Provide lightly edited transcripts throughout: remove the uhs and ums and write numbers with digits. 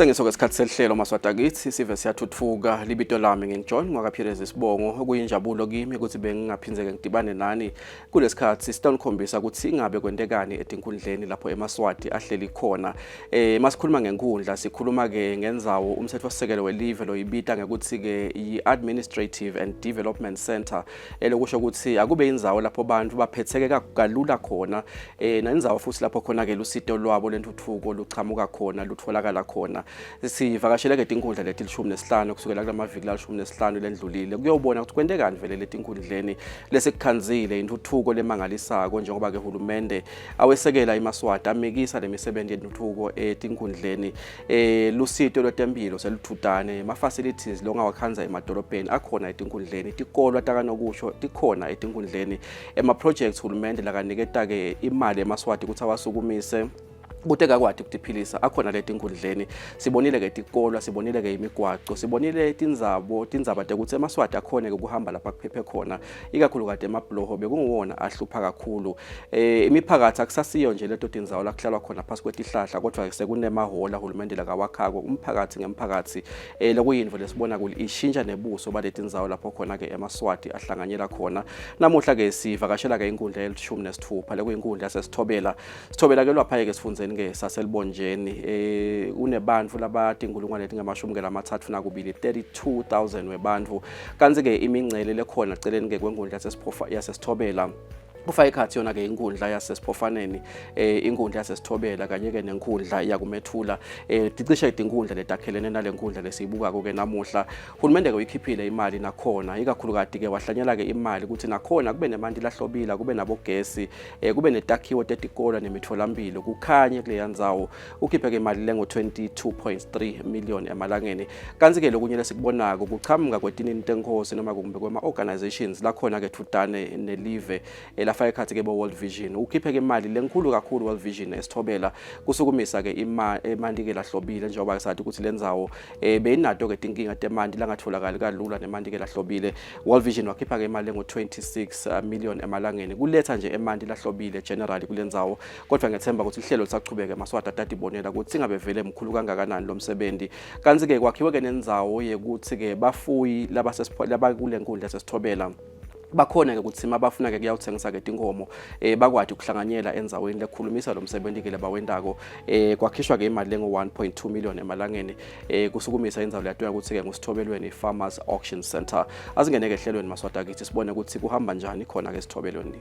Sengiso ngesikhathi selihlelo Maswati akithi sive siyathuthuka libito lami nginguJohn ngwakaPhirezi isibongo okuyinjabulo kimi ukuthi bengingaphinzeke ngidibane nani kulesikhathi sitanikhombisa ukuthi ingabe kwentekani etinkundleni lapho emaSwati ahleli khona eh masikhuluma ngenkundla sikhuluma ke ngenzawo umthethosisekelo welive loyibita ngekuthi ke yi-administrative and development center elokusho ukuthi akube indzawo lapho abantu baphetheke kalula khona eh nendzawo futhi lapho khona ke lusito lwabo lentuthuko luchamuka khona lutholakala khona sivakashele ke tinkundla letilishumi nesihlanu kusukela kulamaviki lalishumi nesihlanu lendlulile kuyobona ukuthi kwentekani vele letinkundleni lesikukhandzile intuthuko lemangalisako njengoba ke hulumende awesekela imaswati amikisa lemisebenzi yentuthuko etinkundleni eh lusito lwetempilo seluthutane ema facilities longawakhandza emadolobheni akhona etinkundleni tikolwa takanokusho tikhona etinkundleni ema projects hulumende lakaniketa ke imali emaswati ukuthi awasukumise kute kakwati ukutiphilisa akhona leti nkundleni sibonile ke tikolwa sibonile ke imigwaco sibonile tindzabo tindzaba tekuthi emaswati akhone ke kuhamba lapha kuphephe khona ikakhulukati emabhuloho bekunguwona ahlupha kakhulu eh imiphakathi akusasiyo nje leto tindzawo la kuhlalwa khona phasi kwetihlahla kodwa sekunemahhola hulumende lakawakhako umphakathi ngemphakathi eh lokuyintfo lesibona kuli ishintsha nebuso baletindzawo lapho khona ke emaswati ahlanganyela khona namuhla ke sivakashela ke inkundla yelishumi nesithupha lekuyinkundla yasesithobela Sithobela ke lwapha ke sifundzeni ke saselibonjeni eh kunebantfu labatinkulungwane letingamashumi ke lamathathu nakubili 32000 webantfu kantsi ke imingcele lekhona celeni ke kwenkundla yasesiphofa yasesithobela kufaka ikhathi yona ke inkundla yasesiphofaneni eh inkundla yasesithobela kanye ke nenkundla yakumethula eh ticishe izinkundla letakhelene nalenkundla lesiyibukako ke namuhla Hulumende ke uyikhiphile imali nakhona ikakhulukati ke wahlanyela ke imali ukuthi nakhona kube nemanti lahlobile kube nabogesi eh, kube netakhiwo tetikolo nemitholampilo kukhanye kuleya ndzawo ukhiphe ke imali lengu-22.3 million emalangeni kanti ke lokunye lesikubonako kuchamuka kwetinini tenkosi noma kumbe kwema-organizations lakhona ke thutane nelive elafaka ekhathi ke bo-World Vision ukhiphe ke imali lenkhulu kakhulu World Vision esithobela kusukumisa ke emanti ke lahlobile njengoba sathi ukuthi lendzawo eh beyinato ke tinkinga temanti langatholakali kalula nemanti ke lahlobile World Vision wakhipha ke imali engu-26 uh, million emalangeni kuletha nje emanti lahlobile generally kulendzawo kodwa ngethemba ukuthi ihlelo lisachubeka emaswati atatibonela ukuthi singabe vele mkhulu kangakanani lo msebenzi kanti ke kwakhiwe ke nendzawo yekuthi ke bafuyi labakule nkundla sesithobela bakhona ke ukuthi mabafuna ke kuyawuthengisa ke tinkomo eh bakwati ukuhlanganyela endzaweni lekhulumisa lo msebenzi ke labawendako eh kwakhishwa ke imali lengu 1.2 million emalangeni eh kusukumisa indzawo leyatiwa ukuthi ke ngusithobelweni Farmers Auction Center asingene ke ehlelweni maswati akithi sibone ukuthi kuhamba njani khona ke sithobelweni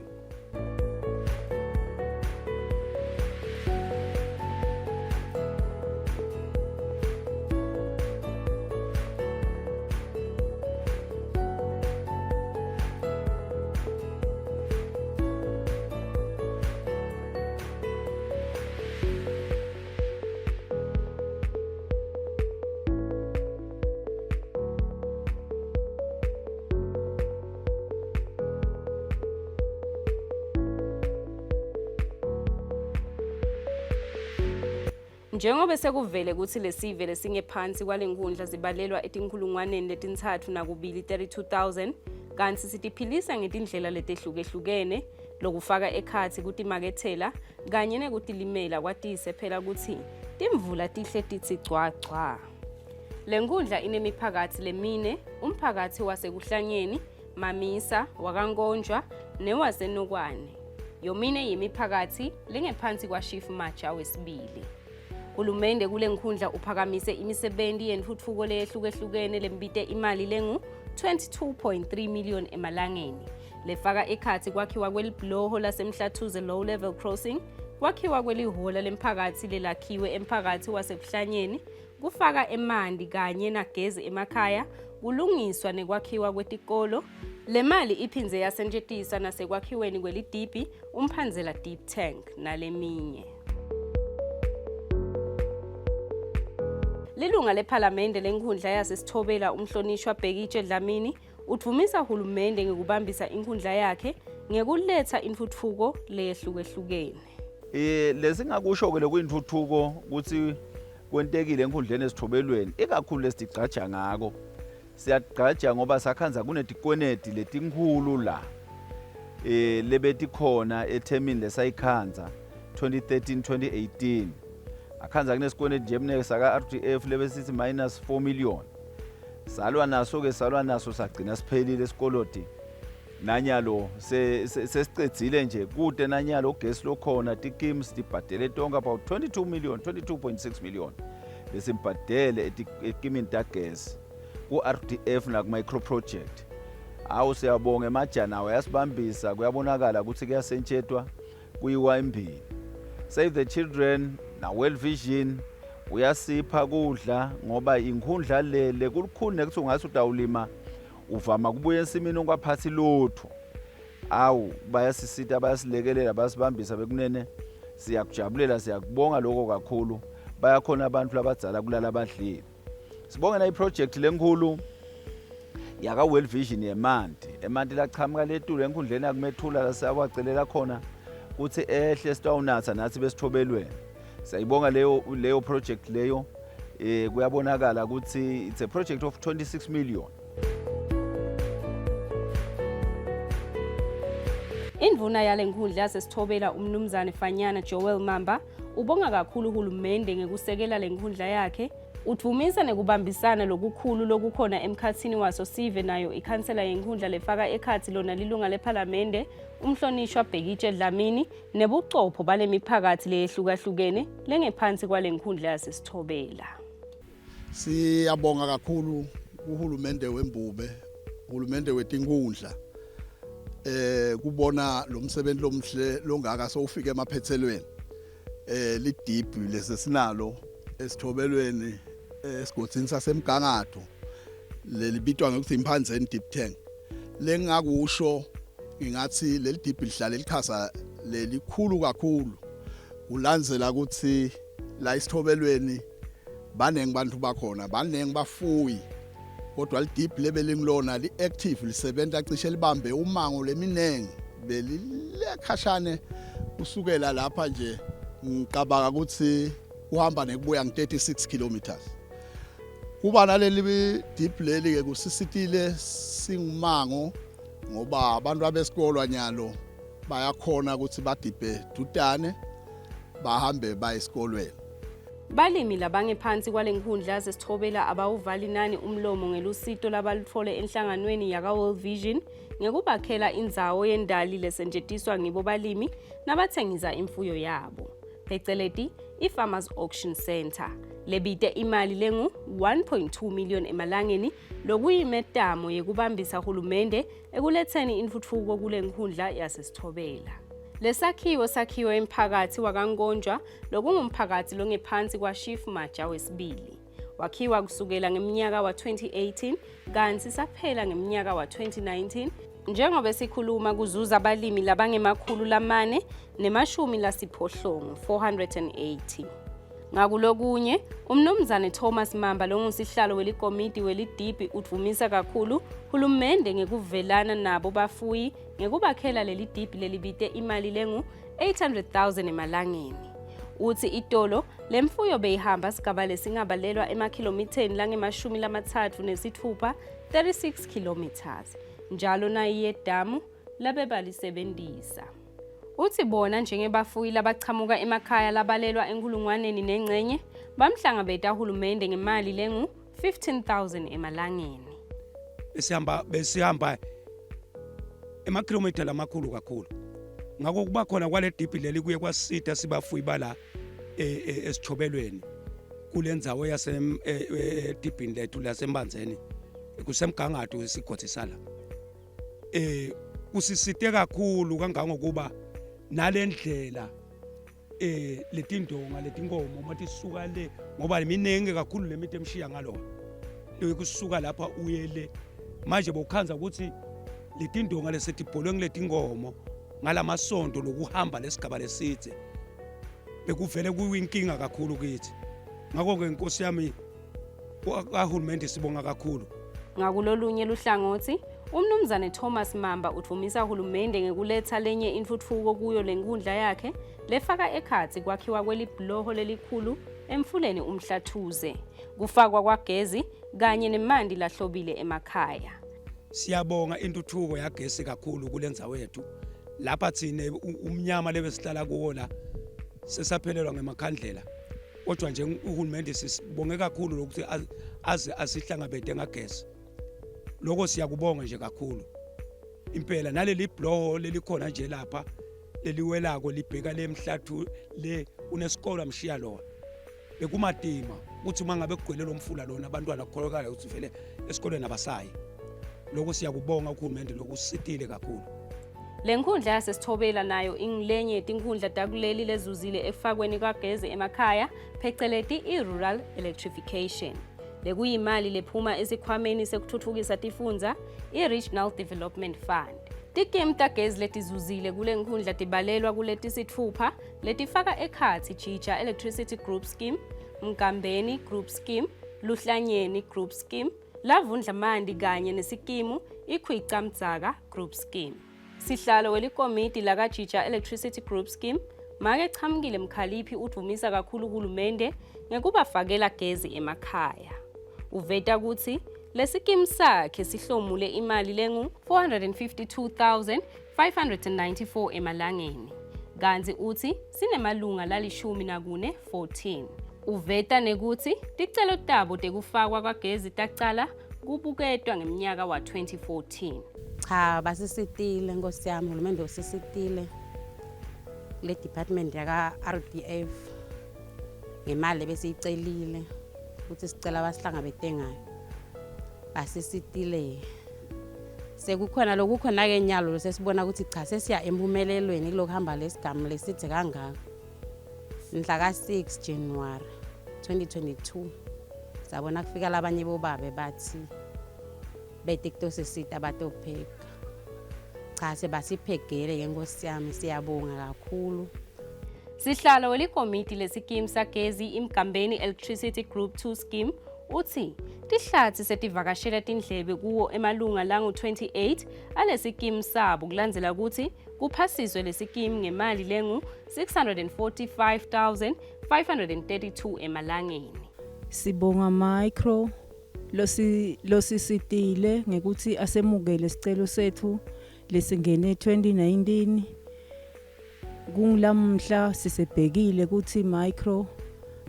Njengobe sekuvele kutsi lesive lesingephansi kwalenkundla zibalelwa etinkhulungwaneni letintsatfu nakubili 32,000 kantsi sitiphilisa ngetindlela letehlukehlukene lokufaka ekhatsi kutimakethela kanye nekutilimela kwatise phela kutsi timvula tihle titsi gcwa gcwa. Le nkundla inemiphakatsi lemine, umphakatsi waseKuhlanyeni, Mamisa, wakaNkonjwa newaseNokwane. Yomine yimiphakatsi lengephansi kwaShifu Maja wesibili. Hulumende kule nkhundla uphakamise imisebenti yentfutfuko leyehlukehlukene lembite imali lengu-22.3 million emalangeni lefaka ekhatsi kwakhiwa kwelibhuloho laseMhlathuze Low Level Crossing, kwakhiwa kwelihhola lemphakatsi lelakhiwe emphakatsi waseKuhlanyeni, kufaka emanti kanye nagezi emakhaya, kulungiswa nekwakhiwa kwetikolo. Le mali iphindze yasetjentiswa nasekwakhiweni kwelidibhi uMphandzela Deep Tank naleminye. Lilunga lephalamende lenkhundla yaseSithobela umhlonishwa Bhekitshe Dlamini udvumisa hulumende ngekubambisa inkhundla yakhe ngekuletsa intfutfuko leyehlukehlukene. Eh lesingakusho ke lokuyintfutfuko ukuthi kwentekile enkundleni esithobelweni ikakhulu lesitigcaja ngako siyagcaja ngoba sakhanza kunetikweneti letinkhulu la eh lebetikhona ethemini lesayikhanza 2013 2018 Akhanza kunesikweleti nje mneke saka-RDF lebesithi minus 4 million. Salwa naso-ke salwa naso sagcina siphelile isikoloti. Nanyalo sesicedzile nje kude nanyalo ugesi lokhona tikimu sitibhadele tonke about 22 million 22.6 million lesimbhadele etikimini tagesi ku-RDF naku-micro project. Awu siyabonga emajana awo ayasibambisa kuyabonakala ukuthi kuyasentshetwa kuyiwa embili. Save the Children na-World Vision uyasipha kudla ngoba inkhundla le lekulukhuni nekuthi ungathi utawulima uvama kubuya ensimini ungaphathi lutho. Awu bayasisita bayasilekelela bayasibambisa bekunene siyakujabulela siyakubonga lokho kakhulu. Bayakhona abantu labadzala kulala badlile. Sibonge na iproject lenkulu yaka World Vision yemanti. Emanti lachamuka letulu enkundleni yakumethula lasawacelela khona kuthi ehle sitawunatha nathi besithobelweni. Siyayibonga leyo leyo project leyo eh kuyabonakala ukuthi it's a project of 26 million. Indvuna yale nkhundla yasesithobela umnumzane Fanyana Joel Mamba ubonga kakhulu uhulumende ngekusekela le nkhundla yakhe udvumisa nekubambisana lokukhulu lokukhona emkhathini waso sive nayo ikhansela yenkhundla lefaka ekhatsi lona lilunga lephalamende umhlonishwa Bhekitshe Dlamini nebucopho balemiphakathi leyehlukahlukene lengephansi kwale nkhundla yasesithobela. Siyabonga kakhulu kuhulumende wembube, uhulumende wetinkhundla eh kubona lo msebenzi lomhle longaka sowufike emaphethelweni eh lidibhi lesesinalo esithobelweni esigodzini sasemgangatho lelibitwa ngekuthi imphanzeni deep tank lengingakusho ngingathi leli dibhi lihlale lichaza lelikhulu kakhulu kulandzela ukuthi la isithobelweni baningi bantu bakhona baningi bafuyi kodwa lidibhi lebelingilona li-active lisebenta cishe libambe umango leminingi belilekhashane kusukela lapha nje ngicabanga ukuthi kuhamba nekubuya ngi-36 kilometers kuba naleli deep leli ke kusisitile singumango ngoba abantu abesikolwa nyalo bayakhona ukuthi badibhe dudane bahambe baye esikolweni. Balimi labangephansi kwale nkhundla yasesithobela abawuvali nani umlomo ngelusito labalutfole enhlanganweni yaka-World Vision ngekubakhela indzawo yendali lesetjentiswa ngibo balimi nabathengisa imfuyo yabo pheceleti i-Farmers Auction Centre lebite imali lengu-1.2 million emalangeni lokuyimetamo yekubambisa hulumende ekuletheni intfutfuko kule nkhundla yasesithobela. Lesakhiwo sakhiwe emphakathi wakaNkonjwa lokungumphakathi longephansi kwaShief Maja wesibili. Wakhiwa kusukela ngeminyaka wa-2018 kanti saphela ngeminyaka wa-2019 njengoba sikhuluma kuzuza abalimi labangemakhulu lamane nemashumi lasiphohlongo 480. Ngakulokunye, uMnumzane Thomas Mamba longusihlalo welikomidi welidibhi udvumisa kakhulu hulumende ngekuvelana nabo bafuyi ngekubakhela leli dibhi lelibite imali lengu-800,000 emalangeni. Uthi itolo lemfuyo beyihamba sigaba lesingabalelwa emakhilomitheni langemashumi lamathathu nesithupha 36 kilometers njalo nayiye edamu labebalisebentisa. Uthi bona njengebafuyi labachamuka emakhaya labalelwa enkulungwaneni nengcenye bamhlangabeta hulumende ngemali lengu-15,000 emalangeni. Besihamba besihamba emakhilomitha lamakhulu kakhulu. Ngakho kuba khona kwale dibhi leli kuye kwasita sibafuyi bala e, e, esithobelweni kule ndzawo yasedibhini e, lethu lasembanzeni kusemgangatho wesigodi sala. Eh kusisite kakhulu kangangokuba nalendlela eh letindonga letinkomo uma tisuka le ngoba miningi kakhulu lemithi emshiya ngalo kusuka lapha uye le manje bokhanza ukuthi letindonga lesetibholwe ngiletinkomo ngalamasonto lokuhamba lesigaba lesidze bekuvele kuyinkinga kakhulu kithi ngakho-ke nkosi yami kahulumende sibonga kakhulu. Ngakulolunye luhlangothi, uMnumzane Thomas Mamba udvumisa hulumende ngekuletha lenye intfutfuko kuyo lenkundla yakhe lefaka ekhatsi kwakhiwa kwelibhuloho lelikhulu emfuleni uMhlathuze, kufakwa kwagezi kanye nemanti lahlobile emakhaya. Siyabonga intuthuko yagesi kakhulu kulendzawo yethu. Lapha thina umnyama lebesihlala kuwo la sesaphelelwa ngemakhandlela. Kodwa nje uhulumende sisibonge kakhulu lokuthi aze asihlangabete ngagesi. Lokho siyakubonga nje kakhulu. Impela naleli bloho lelikhona nje lapha leliwelako libheka lemhlathu le kunesikolo amshiya lona. Bekumatima ukuthi uma ngabe kugcwele lo mfula lona abantwana kukholakala ukuthi vele esikolweni abasayi. Lokho siyakubonga uhulumende lokusitile kakhulu. Le nkundla yaseSithobela nayo ingilenye yetinkhundla takuleli lezuzile ekufakweni kwagezi emakhaya pheceleti i-rural electrification. Lekuyimali lephuma esikhwameni sekuthuthukisa tifundza i-Regional Development Fund. Tikimu tagezi letizuzile kule nkhundla tibalelwa kuletisitfupha letifaka ekhatsi Jija Electricity Group Scheme, Mgambeni Group Scheme, Luhlanyeni Group Scheme, Lavundlamandi kanye nesikimu iKhwicamdzaka Group Scheme. Sihlalo welikomidi lakaJija Electricity Group Scheme, Make Chamukile Mkhaliphi udvumisa kakhulu hulumende ngekubafakela gezi emakhaya. Uveta kutsi lesikimu sakhe sihlomule imali lengu 452,594 emalangeni. Kantsi utsi sinemalunga lalishumi nakune 14. Uveta nekutsi ticelo tabo tekufakwa kwagezi tacala kubuketwa ngemnyaka wa-2014. Cha basisitile nkosi yami hulumende usisitile kule department yaka RDF ngemali ebesiyicelile ukuthi sicela basihlangabete ngayo basisitile sekukhona lokukhona-ke nyalo sesibona ukuthi cha sesiya empumelelweni kulokuhamba lesigamu lesidze kangaka mhla ka-6 January 2022 sabona kufika labanye bobabe bathi bete kutosisita batopheka cha sebasiphegele ke nkosi yami siyabonga kakhulu. Sihlalo welikomiti lesikimu sagezi iMgambeni Electricity Group 2 Scheme uthi tihlatsi setivakashela tindlebe kuwo emalunga langu-28 alesikimu sabo kulandzela ukuthi kuphasiswe lesikimu ngemali lengu-645,532 emalangeni. Sibonga Micro losisitile ngekuthi asemukele isicelo sethu lesingene 2019 kungulamhla sisebhekile ukuthi Micro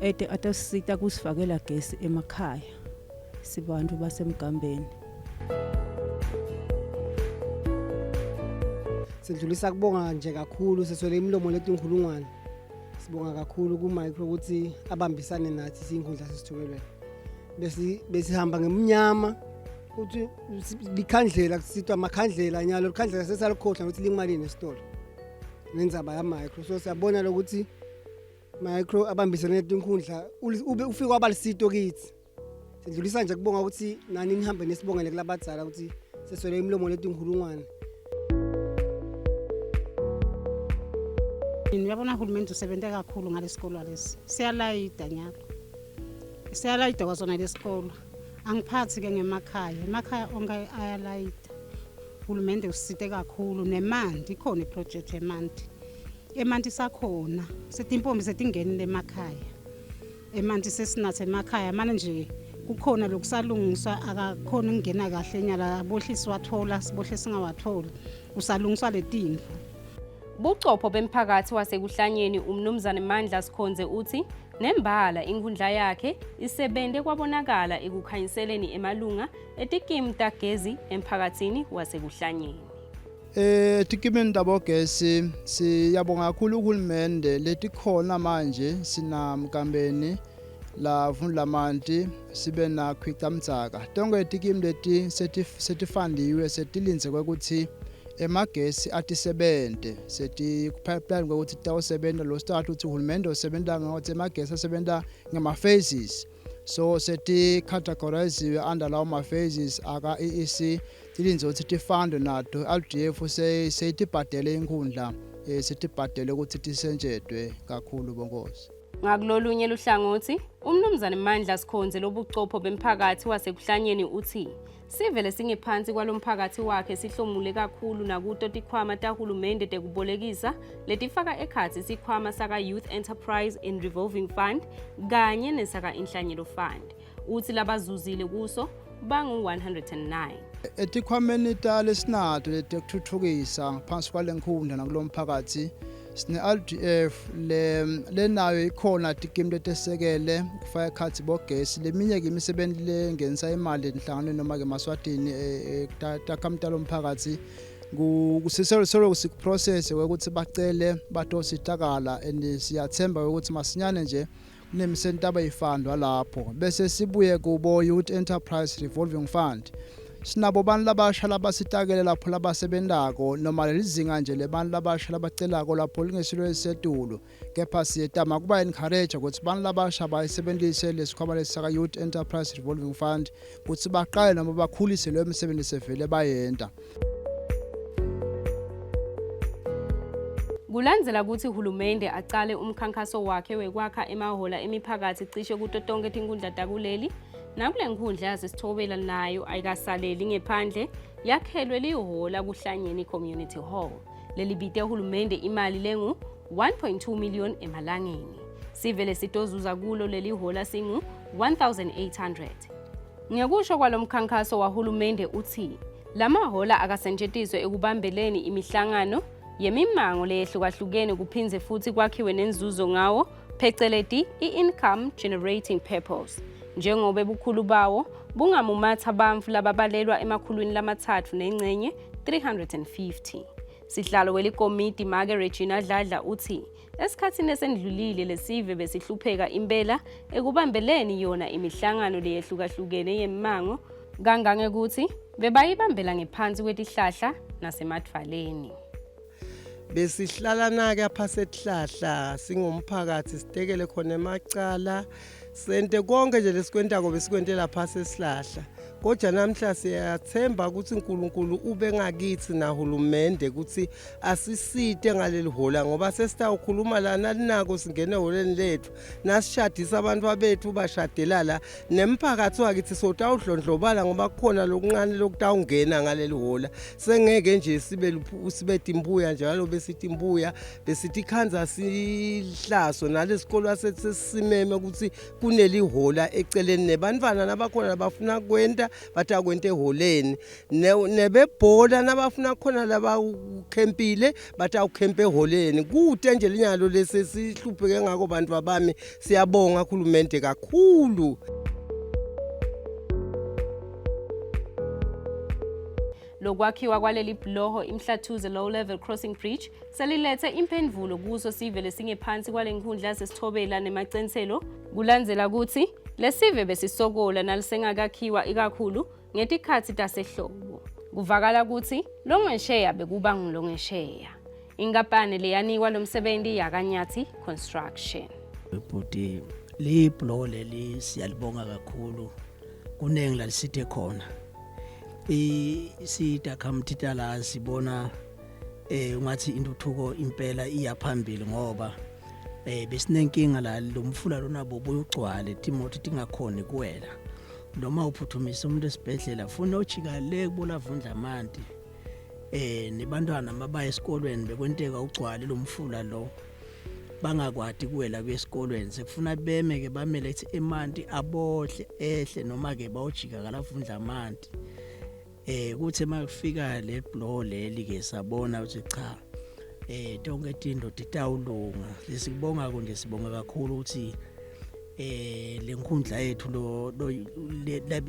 ete atosisita kusifakela gesi emakhaya sibantu basemgambeni. Sidlulisa kubonga nje kakhulu seswele imilomo letinkhulungwane. Sibonga kakhulu ku-Micro ukuthi abambisane nathi siyinkhundla sesithubelweni. Besi besihamba ngemnyama ukuthi likhandlela kusitwa amakhandlela nyalo likhandlela sesalikhohlwa ukuthi limalini esitolo ngendzaba ya-Micro. So siyabona lokuthi Micro abambisene netinkhundla ube ufike wabalisito kithi. Sidlulisa nje kubonga ukuthi nani nihambe nesibongele kulabadzala ukuthi seswele imilomo letinkhulungwane. Uyabona uhulumende usebenze kakhulu ngalesikolo lesi. Siyalayida nyalo. Siyalayida kwasona lesikolo. Angiphathi ke ngemakhaya. Emakhaya onke ayalayida. Uhulumende usite kakhulu nemanti ikhona iproject yemanti. Emanti sakhona. Setimpompi setingenile emakhaya. Emanti sesinathe emakhaya manje nje kukhona lokusalungiswa akakhona ukungena kahle nyala bohle siwathola sibohle singawatholi usalungiswa letinfo. Bucopho bemphakathi wasekuhlanyeni uMnumzane Mandla Sikhonze uthi nembala inkundla yakhe isebente kwabonakala ekukhanyiseleni emalunga etikimu tagezi emphakathini wasekuhlanyeni. Etikimini tabogesi siyabonga kakhulu uhulumende letikhona manje sinamkambeni la Vundlamanti sibe na Khwicamdzaka tonke tikimu leti setifandiwe setilindze kwekuthi emagesi atisebente seti-pipeline kwekuthi titawusebenta lo start ukuthi uhulumende usebenta ngokuthi emagesi asebenta ngema-phases so seti-categoriziwe under lawo ma-phases aka-EEC tilindze ukuthi tifandwe nato LDF seyitibhadele inkhundla setibhadele ukuthi tisentshetwe kakhulu bonkosi. Ngakulolunye luhlangothi, uMnumzane Mandla Sikhonze lobucopho bemphakathi wasekuhlanyeni uthi sivele singephansi kwalomphakathi wakhe sihlomule kakhulu nakuto tikhwama tahulumende tekubolekisa letifaka ekhatsi sikhwama saka Youth Enterprise and Revolving Fund kanye nesaka Inhlanyelo Fund. Uthi labazuzile kuso bangu-109. Etikhwameni talesinato letekuthuthukisa ngaphansi kwale nkhundla nakulo mphakathi Sine-RDF le lenayo ikhona tikimu letesekele kufaka ekhatsi bogesi leminye-ke imisebenti lengenisa imali enhlanganweni noma-ke emaswatini eh, eh, takhamuti talomphakatsi kusiselo sikuprocess ukuthi bacele batositakala and siyathemba ukuthi masinyane nje kunemisenti abayifandwa lapho bese sibuye kubo Youth Enterprise Revolving Fund sinabo bantu labasha labasitakele lapho labasebentako noma lelizinga nje lebantu labasha labacelako lapho lingesilo elisetulu kepha siyetama kuba encourage ukuthi bantu labasha bayisebenzise lesikhwama lesi saka Youth Enterprise Revolving Fund kutsi baqale noma bakhulise leyo misebenti sevele bayenta. Kulandzela kutsi hulumende acale umkhankhaso wakhe wekwakha emahhola emiphakatsi cishe kuto tonkhe tinkhundla takuleli, nakule nkhundla yaseSithobela nayo ayikasaleli ngephandle, yakhelwe lihhola kuHlanyeni Community Hall, lelibite hulumende imali lengu 1.2 million emalangeni. Sive lesitozuza kulo leli hhola singu 1800. Ngekusho kwalomkhankhaso wahulumende uthi lamahhola akasentshetiswe ekubambeleni imihlangano yemimango leyehlukahlukene kuphindze futhi kwakhiwe nenzuzo ngawo pheceleti i-income generating purpose njengobe bukhulu bawo bungamumatha bantfu lababalelwa emakhulwini lamathathu nengcenye 350. Sihlalo welikomidi Make Regina Dladla uthi esikhathini esendlulile lesive besihlupheka impela ekubambeleni yona imihlangano leyehlukahlukene yemmango kangangekuthi bebayibambela ngephansi kwetihlahla nasemadvwaleni. Besihlala nake apha setihlahla singumphakathi sitekele khona emacala sente konke nje lesikwentako besikwentela phasi esihlahla kodwa namhla siyathemba ukuthi uNkulunkulu ube ngakithi nahulumende ukuthi asisite ngaleli hola ngoba sesitawukhuluma la nalinako singene eholeni lethu nasishadisa abantu bethu bashadela la nemphakathi wakithi sotawudlondlobala ngoba kukhona lokuncane lokutawungena ngaleli hola sengeke nje sibe sibe timbuya njalo besithi imbuya besithi ikhanza sihlaso nalesikolo sethu sesisimeme ukuthi kunelihola eceleni nebantwana nabakhona labafuna kwenta batakwenta eholeni nebebhola nabafuna khona labakhempile batawukhempa eholeni kute nje linyalo lesi sihlupheke ngako bantu bami siyabonga khulumente kakhulu. Lokwakhiwa kwaleli bhuloho iMhlathuze Low Level Crossing Bridge selilethe imphendvulo kuso sive lesingephansi kwale nkhundla yasesithobela nemacentselo kulandzela kutsi lesive besisokola nalisengakakhiwa ikakhulu ngetikhatsi tasehlobo. Kuvakala kutsi longesheya bekuba ngulongesheya. Inkampani leyanikwa lomsebenti yakaNyathi Construction. Bhuti libhuloho leli siyalibonga kakhulu kuningi lalisithe khona isitha la sibona eh ungathi intuthuko impela iya phambili ngoba eh besinenkinga la lo mfula lona bobuye ugcwale timoto tingakhoni kuwela noma uphuthumisa umuntu esibhedlela funa ojika le kubola vundla amanti eh nebantwana mabaya esikolweni bekwenteka ugcwale lo mfula lo bangakwati kuwela kuye esikolweni sekufuna beme ke bamele ukuthi emanti abohle ehle noma ke bawujika kalavundla amanti eh kuthi makufika le blow leli ke sabona ukuthi cha eh tonke tinto titawulunga lesikubonga nje sibonga kakhulu ukuthi eh lenkundla yethu lo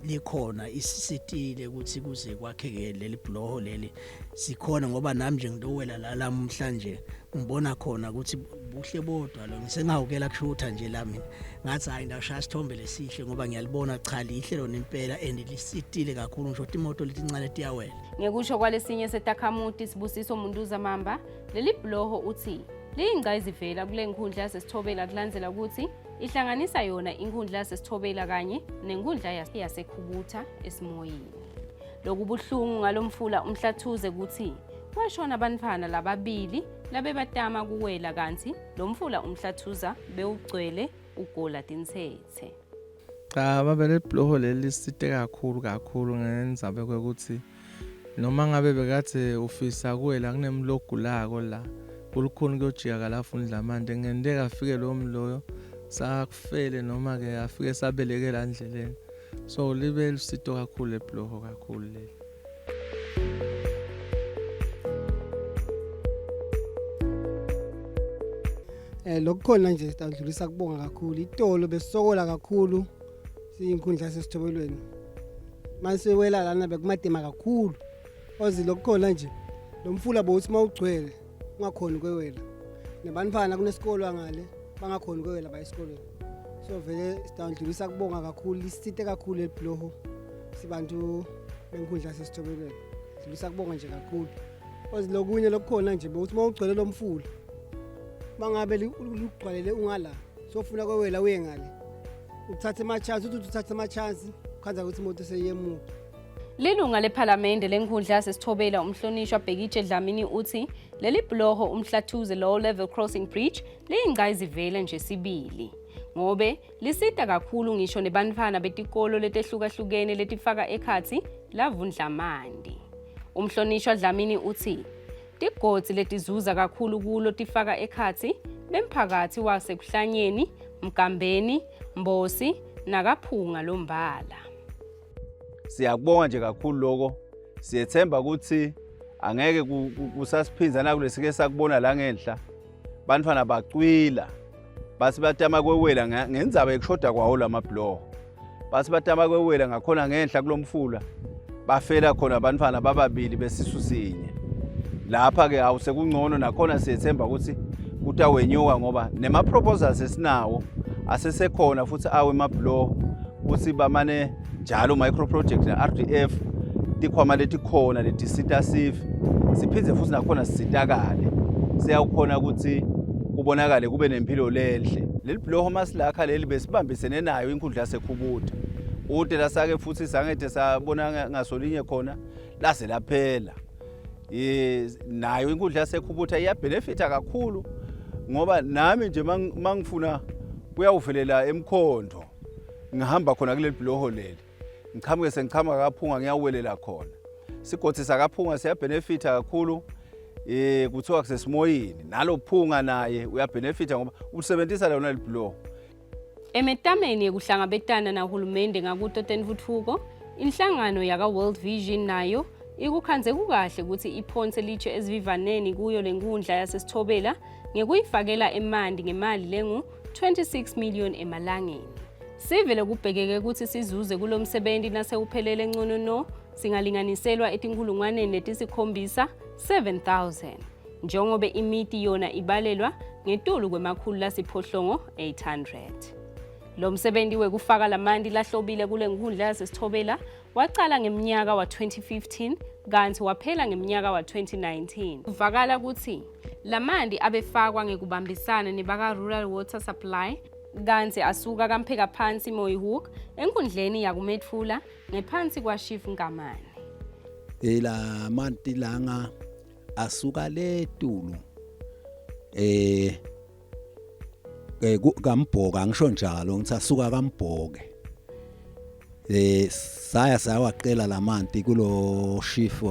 likhona isisitile ukuthi kuze kwakheke leli bloho leli sikhona ngoba nami nje ngidowela la lamhlanje ngibona khona ukuthi buhle bodwa lo ngisengawukela kushutha nje la mina ngathi hayi ndashaya isithombe lesihle ngoba ngiyalibona cha lihle lona impela and lisitile kakhulu ngisho imoto letincane tiyawela. Ngekusho kwalesinye setakhamuti Sibusiso Muntuza Mamba, leli bhuloho uthi liyingqayizivela kule nkundla yaseSithobela kulandzela ukuthi ihlanganisa yona inkundla yaseSithobela kanye nenkundla yaseKhubutha eSimoyini. Lokubuhlungu ngalomfula uMhlathuze kuthi kwashona abantwana lababili labebatama kuwela kantsi lo mfula uMhlathuza bewugcwele ugola tintsetse. Cha babe lelibhuloho leli lisite kakhulu kakhulu ngendzaba yokuthi noma ngabe bekadze ufisa kuwela kunemlo ogulako la kulukhuni kuyojika kalafundla amanti kungenteka afike lowo mloyo sakufele noma-ke afike sabelekela endleleni so libe lusito kakhulu lebhuloho kakhulu leli. Eh lokukhona nje sitadlulisa kubonga kakhulu. Itolo besisokola kakhulu siyinkhundla sesithobelweni. Mase wela lana bekumadima kakhulu. Ozi lokukhona nje lo mfula bowuthi mawugcwele ungakhoni kwewela. Nebantfwana kunesikolo ngale bangakhoni kwewela baye esikolweni. So vele sitadlulisa kubonga kakhulu lisite kakhulu elibhuloho sibantu benkhundla sesithobelweni. Dlulisa kubonga nje kakhulu. Ozi lokunye lokukhona nje bowuthi mawugcwele lo mfula mangabe lugcwalele ungala sofuna kwewela uye ngale uthathe ama-chance uthi uthathe ama-chance khanza ukuthi imoto seyemuka. Lilunga lephalamende lenkundla yasesithobela umhlonishwa Bhekitshe Dlamini uthi leli bhuloho uMhlathuze Low Level Crossing Bridge liyingqayizivele nje sibili ngobe lisita kakhulu ngisho nebantfwana betikolo letehlukahlukene letifaka ekhatsi lavundlamandi. Umhlonishwa Dlamini uthi Tigodzi letizuza kakhulu kulo tifaka ekhatsi bemphakatsi waseKuhlanyeni, Mgambeni, Mbosi nakaPhunga Lombala. Siyakubonga nje kakhulu lokho. Siyethemba ukuthi angeke kusasiphinza nakulesike sakubona la ngenhla. Bantfwana bacwila bathi batama kwewela ngendzaba yekushoda kwawo lamabhuloho. Bathi batama kwewela ngakhona ngenhla kulomfula bafela khona abantwana bababili besisu sinye. Lapha ke awusekungcono nakhona siyethemba ukuthi kutawenyuka ngoba nema proposals esinawo asesekhona futhi awe emabhuloho ukuthi bamane njalo micro project na RDF tikhwama letikhona letisita sive siphindze futhi nakhona sisitakale siyawukhona ukuthi kubonakale kube nempilo lenhle. Leli bhuloho masilakha leli besibambisene nayo inkundla yaseKhubuta. Ude lasake futhi sangede sabona ngasolinye khona laze laphela. Eh nayo inkundla yaseKhubuta iyabenefita kakhulu ngoba nami nje mangifuna kuyawuvelela emkhondo ngihamba khona kuleli bhuloho leli. Ngiqhamuke sengiqhamuka kaphunga ngiyawelela khona. Sigodi sakaphunga siyabenefita kakhulu eh kuthiwa kusesimoyini nalophunga naye uyabenefita ngoba usebenzisa lona libhuloho. Emetameni yekuhlangabetana nahulumende ngakuto tentfutfuko, inhlangano yaka-World Vision nayo ikukhandze kukahle kutsi iphonse litshe esivivaneni kuyo lenkundla yaseSithobela ngekuyifakela emanti ngemali lengu-26 million emalangeni. Sive lokubhekeke kutsi sizuze kulomsebenti nasewuphelele ncono singalinganiselwa etinkhulungwaneni letisikhombisa 7000 njengobe imiti yona ibalelwa ngetulu kwemakhulu lasiphohlongo 800. Lo msebenti wekufaka lamanti lahlobile kule nkhundla yaseSithobela wacala ngemnyaka wa-2015 kantsi waphela ngemnyaka wa-2019. Kuvakala kutsi lamanti abefakwa ngekubambisana nebaka-Rural Water Supply kantsi asuka kaMphekaphansi Mooihoek enkhundleni yakuMetfula ngephansi kwaShief Nkamane. Ela manti langa asuka letulu eh eh kaMbhoka ngisho njalo ngithi asuka kaMbhoke eh saya sawaqela lamanti kulo shief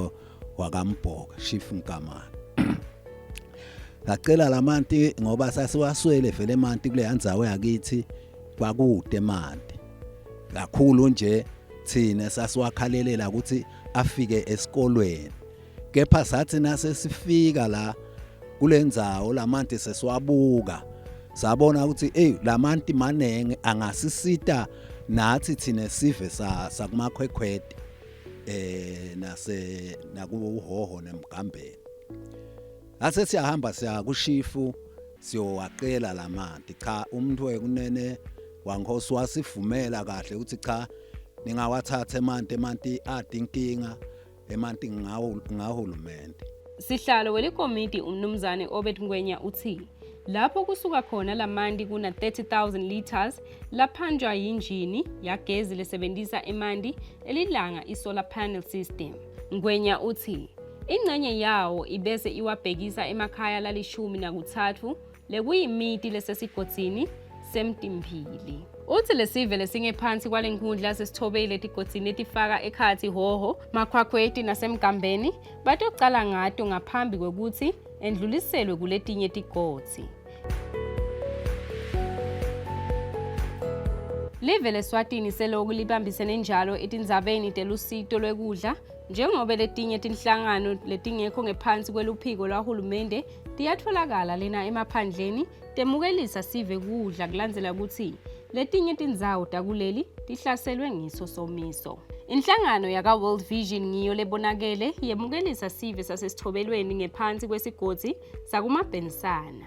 wakaMbhoka shief Nkamane ngacela lamanti ngoba sasiwaswele vele emanti kule ndzawo yakithi kwakude emanti kakhulu nje thina sasiwakhalelela ukuthi afike esikolweni kepha sathi nasesifika la kulendzawo lamanti sesiwabuka sabona ukuthi ey lamanti manenge angasisita nathi thina sive sakumakhwekhwede eh nase nakuhoho nemgambeni ase siyahamba siya kushifu siyowaqela lamanti cha umuntu wekunene wankhosi wasivumela kahle ukuthi cha ningawathatha emanti emanti ade inkinga emanti ngawo ngahulumende. Sihlalo welikomidi uMnumzane Obed Ngwenya uthi lapho kusuka khona lamanti kuna 30,000 litres laphanjwa yinjini yagezi lesebenzisa emanti elilanga i-solar panel system. Ngwenya uthi ingxenye yawo ibese iwabhekisa emakhaya lalishumi nakuthathu lekuyimiti lesesigodzini seMtimphili. Uthi lesive lesingephansi kwale nkhundla sesithobile etigodzini letifaka ekhatsi Hhohho, Makhwakhweti naseMgambeni batocala ngato ngaphambi kwekutsi endluliselwe kuletinye tigodzi. Live leSwatini seloku libambisene njalo etindzabeni telusito lwekudla njengobe letinye tinhlangano letingekho ngephansi kweluphiko lwahulumende tiyatfolakala lena emaphandleni temukelisa sive kudla kulandzela kutsi letinye tindzawo takuleli tihlaselwe ngiso somiso. Inhlangano yaka-World Vision ngiyo lebonakele yemukelisa sive sasesithobelweni ngephansi kwesigodzi sakuMabhensana.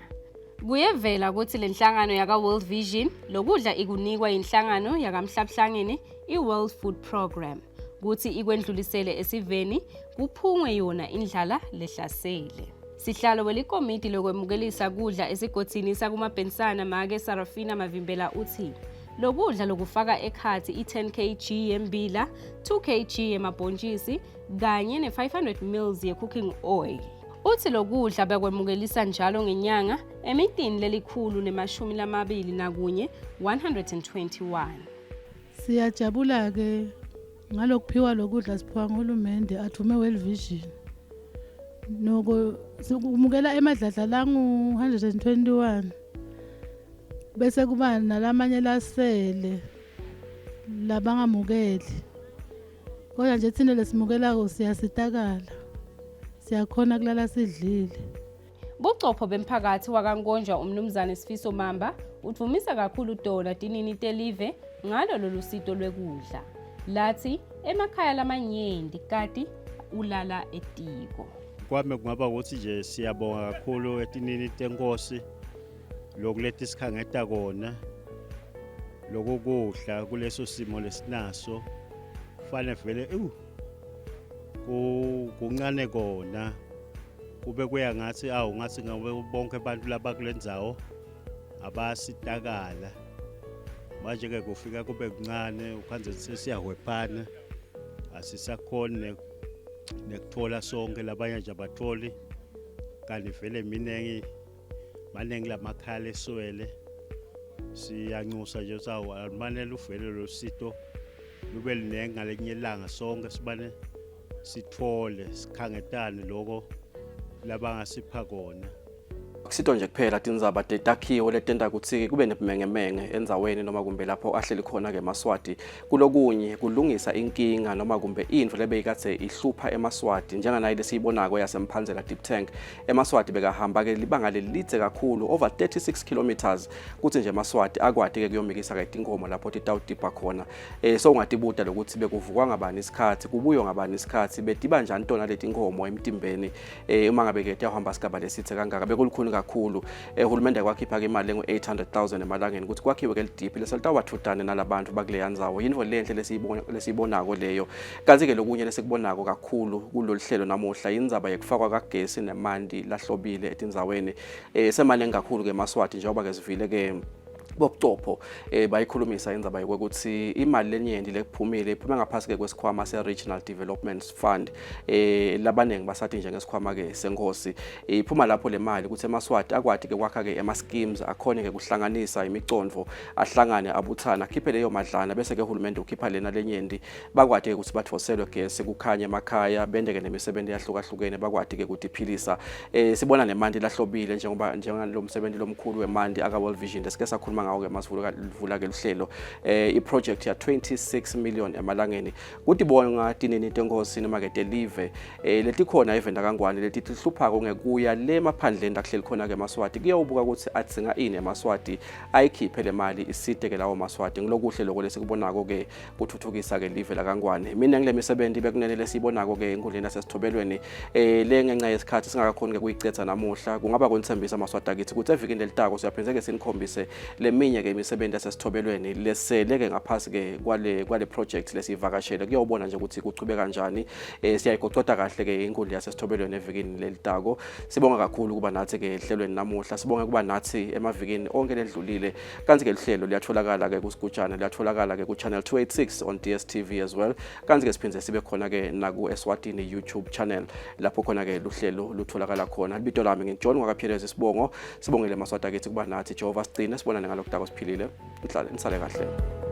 Kuyevela kutsi lenhlangano yaka-World Vision lokudla ikunikwa yinhlangano yakamhlabuhlangene i-World Food Program kutsi ikwendlulisele esiveni kuphungwe yona indlala lehlasele. Sihlalo welikomidi lokwemukelisa kudla esigodzini sakuMabhensana make Sarafina Mavimbela utsi lokudla lokufaka ekhatsi i-10 kg yembila, 2 kg yemabhontjisi kanye ne-500 mils ye-cooking oil. Utsi lokudla bekwemukelisa njalo ngenyanga emitini lelikhulu nemashumi lamabili nakunye 121. Siyajabula-ke ngalokuphiwa lokudla siphiwa nguhulumende athume World Vision. Noko sikumukela emadladla langu-121 bese kuba nalamanye lasele labangamukeli. Kodwa nje thina lesimukelako siyasitakala. Siyakhona kulala sidlile. Bucopho bemphakathi wakaNkonjwa uMnumzane Sifiso Mamba udvumisa kakhulu tona tinini telive ngalo lolu sito lwekudla. Lathi emakhaya lamanyenti kati ulala etiko. Kwami kungaba ukuthi nje siyabonga kakhulu etinini tenkosi lokuleti sikhangeta kona lokukudla kuleso simo lesinaso kufanele vele ewu kuncane kona kube kuya ngathi awu ngathi ngabe bonke abantu laba kule ndzawo abasitakala manje ke kufika kube kuncane ukhanze sesiyahwephana asisakhoni nekuthola sonke labanye nje abatholi kanti vele miningi maningi lamakhaya eswele siyanxusa nje ukuthi awu alumanele uvele lo sito lube linengi ngalenye ilanga sonke sibane sithole sikhangetane loko labangasipha kona. Akusito nje kuphela tindzaba tetakhiwo letenta kutsi kube nebumengemenge endzaweni noma kumbe lapho ahleli khona-ke emaSwati. Kulokunye kulungisa inkinga noma kumbe intfo lebeyikadze ihlupha emaSwati njenganayi lesiyibonako yaseMphandzela Deep Tank. EmaSwati bekahamba-ke libanga lelidze kakhulu over 36 kilometers kutsi nje emaSwati akwati-ke kuyomikisa-ke tinkhomo lapho titawudibha khona. So ungatibuta lokuthi bekuvukwa ngabani isikhathi, kubuywa ngabani isikhathi, betiba njani tona letinkhomo emtimbeni uma ngabe ke tiyahamba sigaba lesithe kangaka bekulukhuni kakhulu. Uhulumende kwakhipha ke imali lengu-800,000 emalangeni ukuthi kwakhiwe ke lidiphi leselitawubathutane nalabantu bakuleya ndzawo. Yintfo lenhle lesiyibonako leyo. Kanti ke lokunye lesikubonako kakhulu kulolu hlelo namuhla yindzaba yekufakwa kagesi nemanti lahlobile etindzaweni. Semaningi kakhulu ke emaSwati njengoba ke sivile ke bobucopho bayikhulumisa indzaba yokuthi imali lenyenti lekuphumile iphume ngaphasi ke kwesikhwama se-Regional Development Fund labaningi basathi njengesikhwama ke senkosi iphuma lapho le mali ukuthi emaSwati akwati ke kwakha ke ema-schemes akhone ke kuhlanganisa imicondvo ahlangane abuthana akhiphe leyo madlana bese ke uhulumende ukhipha lena lenyenti bakwati ke ukuthi batfoselwe gesi kukhanye emakhaya bente ke nemisebenzi yahlukahlukene bakwati ke kutiphilisa. Sibona nemanti lahlobile njengoba njengalo msebenzi lomkhulu wemanti aka World Vision lesike sakhuluma ngawo ke masivula ke luhlelo i-project ya 26 million emalangeni kutibonga tinini tenkosi noma ke telive letikhona evenda kaNgwane letihluphako ngekuya le maphandleni lakuhleli khona ke emaSwati kuyawubuka ukuthi adzinga ini emaSwati ayikhiphe le mali isite ke lawo maSwati. Ngilokuhle lokho lesikubonako ke kuthuthukisa ke live lakaNgwane. Mina ngile misebenzi bekunene lesiyibonako ke enkundleni yasesithobelweni le ngenxa yesikhathi singakakhoni ke kuyicetha namuhla kungaba kunithembisa maSwati akithi ukuthi evikini lelitako siyaphindze ke sinikhombise leminye ke imisebenzi yasesithobelweni lesele ke ngaphasi ke kwale project lesiyivakashele kuyawubona nje ukuthi kuchube kanjani. Siyayigocota kahle ke inkundla yasesithobelweni evikini lelitako. Sibonga kakhulu kuba nathi ke ehlelweni namuhla, sibonge kuba nathi emavikini onke ledlulile. Kanti ke lihlelo liyatholakala ke kusigujana, liyatholakala ke ku channel 286 on DStv as well. Kanti ke siphindze sibe khona ke naku Eswatini YouTube channel lapho khona ke luhlelo lutholakala khona. Libito lami ngi John wakaPierre Sibongo. Sibongele maSwati akithi kuba nathi. Jehova sigcine sibonane ngalokudako siphilile. Nihlale nisale kahle.